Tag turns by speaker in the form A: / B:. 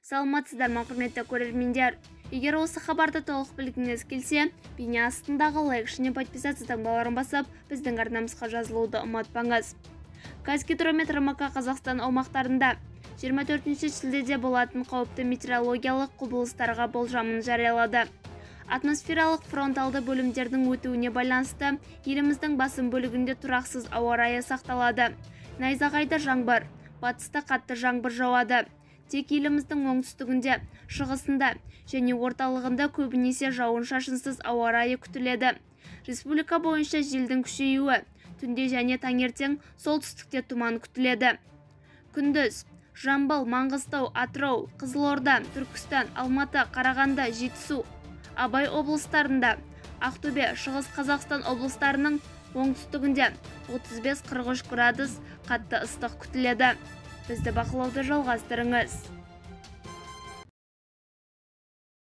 A: Саламатсыздар ма, құрметті көрермендер? Егер осы хабарды толық білгіңіз келсе, бейне астындағы лайк және подписаться таңбаларын басып, біздің арнамызға жазылуды ұмытпаңыз. Қазгидромет РМК Қазақстан аумақтарында 24 шілдеде болатын қауіпті метеорологиялық құбылыстарға болжамын жариялады. Атмосфералық фронталды бөлімдердің өтуіне байланысты еліміздің басым бөлігінде тұрақсыз ауа райы сақталады. Найзағайды жаңбыр, батыста қатты жаңбыр жауады. Тек еліміздің оңтүстігінде, шығысында және орталығында көбінесе жауын-шашынсыз ауа райы күтіледі. Республика бойынша желдің күшеюі, түнде және таңертең солтүстікте тұман күтіледі. Күндіз Жамбыл, Маңғыстау, Атырау, Қызылорда, Түркістан, Алматы, Қарағанды, Жетісу, Абай облыстарында, Ақтөбе, Шығыс Қазақстан облыстарының оңтүстігінде 35-43 градус қатты ыстық күтіледі. Бізді бақылауды жалғастырыңыз.